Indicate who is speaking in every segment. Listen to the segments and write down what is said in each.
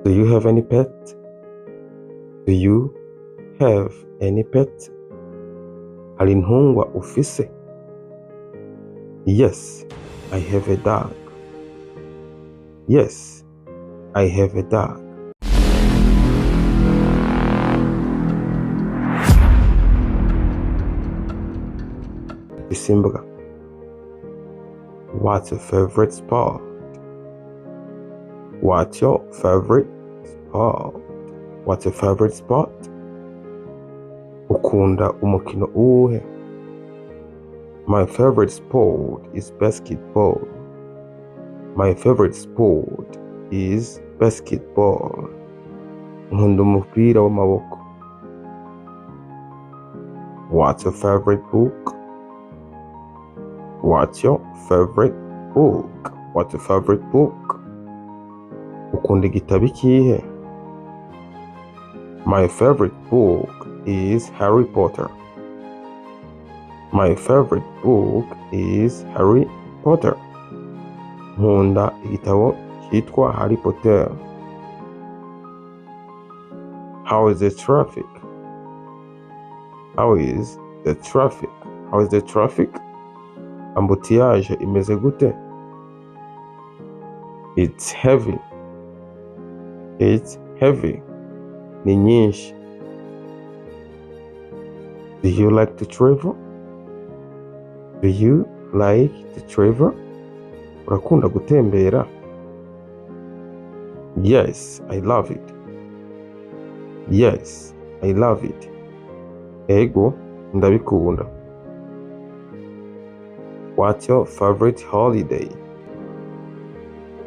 Speaker 1: Do you have any pet? Do you have any pet? Hari intungwa ufise? Yes, I have a dog. Yes, I have a dog. Mfise imbwa. What's your favorite sport? What's your favorite sport? What's your favorite sport? Ukunda umukino uwuhe? My favorite sport is basketball. My favorite sport is basketball. Nkunda umupira w'amaboko. What's your favorite book? What's your favorite book? What's your favorite book? Ukunda igitabo ikihe? My favorite book is Harry Potter. My favorite book is Harry Potter. Nkunda igitabo cyitwa Harry Potter. How is the traffic? How is the traffic? How is the traffic? Embouteillage imeze gute? It's heavy. It's heavy. Ni nyinshi. Do you like to travel? Do you like to travel? Urakunda gutembera? Yes, I love it. Yes, I love it. Ego, ndabikunda. What's your favorite holiday?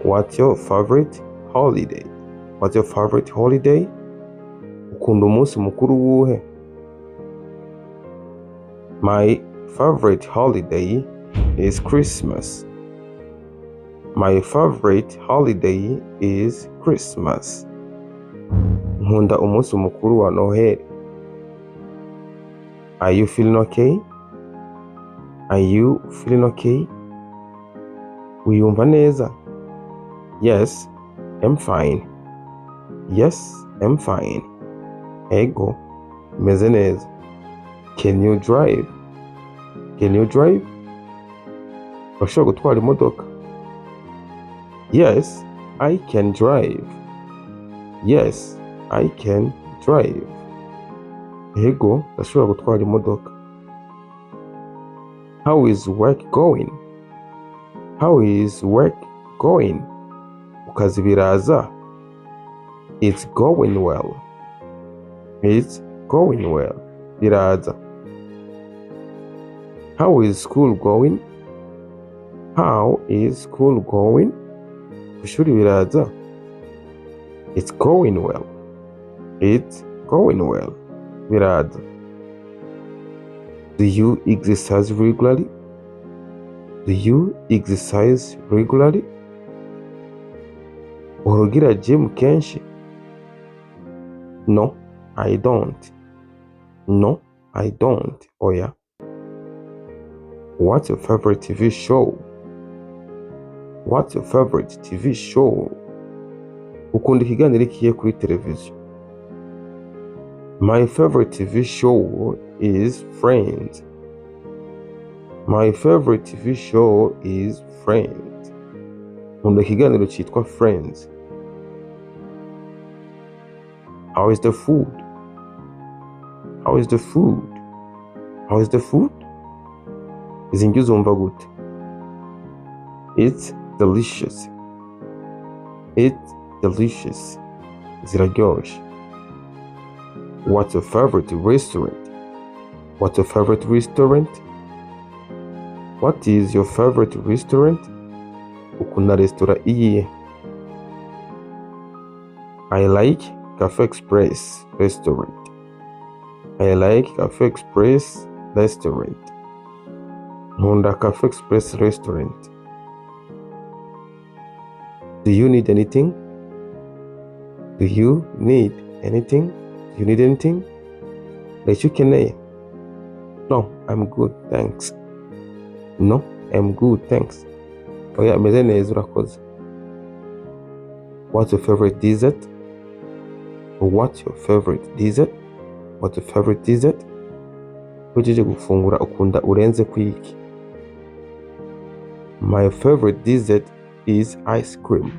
Speaker 1: What's your favorite holiday? What's your favorite holiday? Ukunda umunsi mukuru wuhe? My favorite holiday is Christmas. My favorite holiday is Christmas. Nkunda umunsi mukuru wa Noheli. Are you feeling okay? Are you feeling okay? Wiyumva neza? Yes, I'm fine. Yes, I'm fine. Ego, meze neza. Can you drive? Can you drive? Urashobora gutwara imodoka? Yes, I can drive. Yes, I can drive. Ego, ndashobora gutwara imodoka. How is work going? How is work going? Ku kazi biraza? It's going well. It's going well. Biraza. How is school going? How is school going? Kw'ishuri biraza? It's going well. It's going well. Biraza. Do you exercise regularly? Do you exercise regularly? Uhora ugira gym kenshi? No, I don't. No, I don't. Oya. What's your favorite TV show? What's your favorite TV show? Ukunda ikiganiro ikihe kuri televiziyo? My favorite TV show is Friends. My favorite TV show is Friends. Nkunda ikiganiro cyitwa Friends. How is the food? How is the food? How is the food? Izi ndyo uzumva gute? It's delicious. It's delicious. Ziraryoshe. What's your favorite restaurant? What's your favorite restaurant? What is your favorite restaurant? Ukunda resitora iyihe? I like Cafe Express restaurant. I like Cafe Express restaurant. Nkunda Cafe Express restaurant. Do you need anything? Do you need anything? Do you need anything? Hari icyo ukeneye? No, I'm good, thanks. No, I'm good, thanks. Oya, meze neza urakoze. What's your favorite dessert? What's your favorite dessert? What's your favorite dessert? Uhejeje gufungura ukunda urenze kwiki? My favorite dessert is ice cream.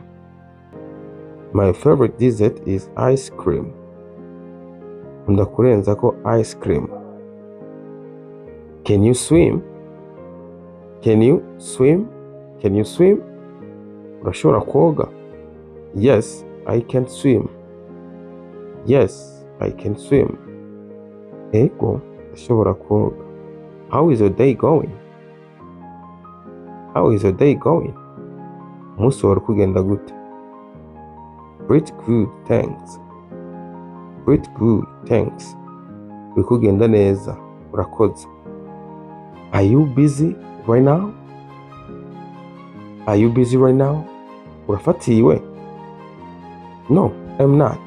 Speaker 1: My favorite dessert is ice cream. Nkunda kurenzako ice cream. Can you swim? Can you swim? Can you swim? Urashobora koga? Yes, I can swim. Yes, I can swim. Ego, ndashobora koga. How is your day going? How is your day going? Umunsi wawe uri kugenda gute? Pretty good, thanks. Pretty good, thanks. Uri kugenda neza, urakoze. Are you busy right now? Are you busy right now? Urafatiwe? No, I'm not.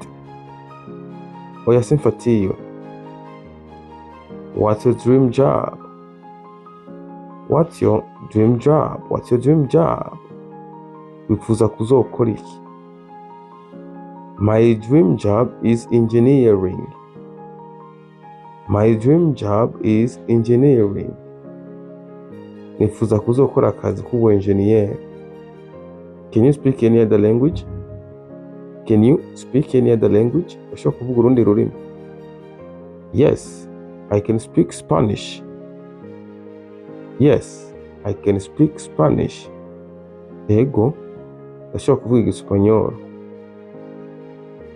Speaker 1: Oya, simfatiwe. What's your dream job? What's your dream job? What's your dream job? Wifuza kuzokora iki? My dream job is engineering. My dream job is engineering. Nifuza kuzokora akazi k'ubu engineer. Can you speak any other language? Can you speak any other language? Ushobora kuvuga urundi rurimi? Yes, I can speak Spanish. Yes, I can speak Spanish. Ego, ndashobora kuvuga igisipanyoro.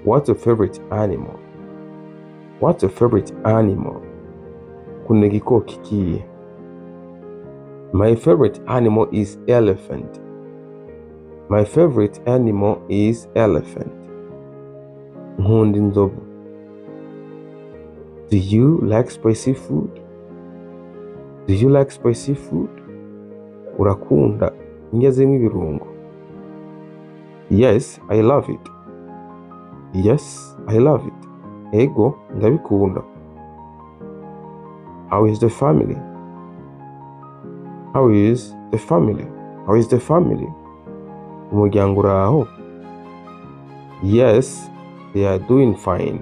Speaker 1: What's your favorite animal? What's your favorite animal? Ukunda igikoko ikihe? My favorite animal is elephant. My favorite animal is elephant. Nkunda inzovu. Do you like spicy food? Do you like spicy food? Urakunda indya zirimo ibirungo? Yes, I love it. Yes, I love it. Ego, ndabikunda. How is the family? How is the family? How is the family? Umuryango uraho? Yes, they are doing fine.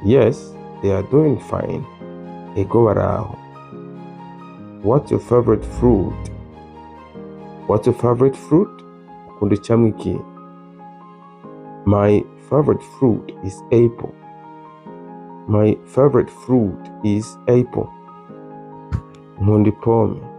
Speaker 1: Yes, they are doing fine. Ego, baraho. What's your favorite fruit? What's your favorite fruit? Ukunda icamwa iki? My favorite fruit is apple. My favorite fruit is apple. Nkunda ipome.